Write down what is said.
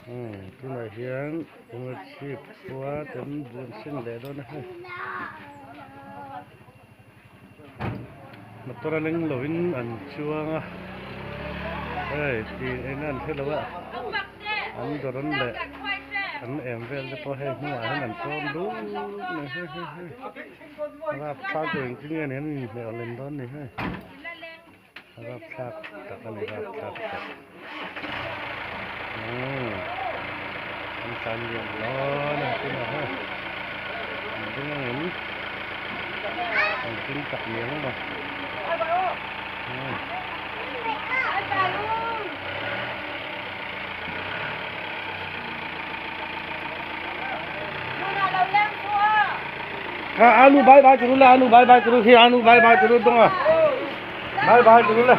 Umm tunah hian Kolasib khua ten buan sen leh dawn a hei motor a leng lovin an chuang a hei tih eng an hre lo a an dawr an leh an em vel te pawh hei hnungah hian an tawn dul mai hei hei hei rapthlak tur engtin nge ni an inhmeh lem dawn ni hei. Rapthlak tak a ni rapthlak tak umm an tlan liam dawn a tunah hian an ding ang em an ding tak miang maw umm. Kha anu bye bye turu la anu bye bye turu khi anu bye bye turu dong a. Bye bye turu le.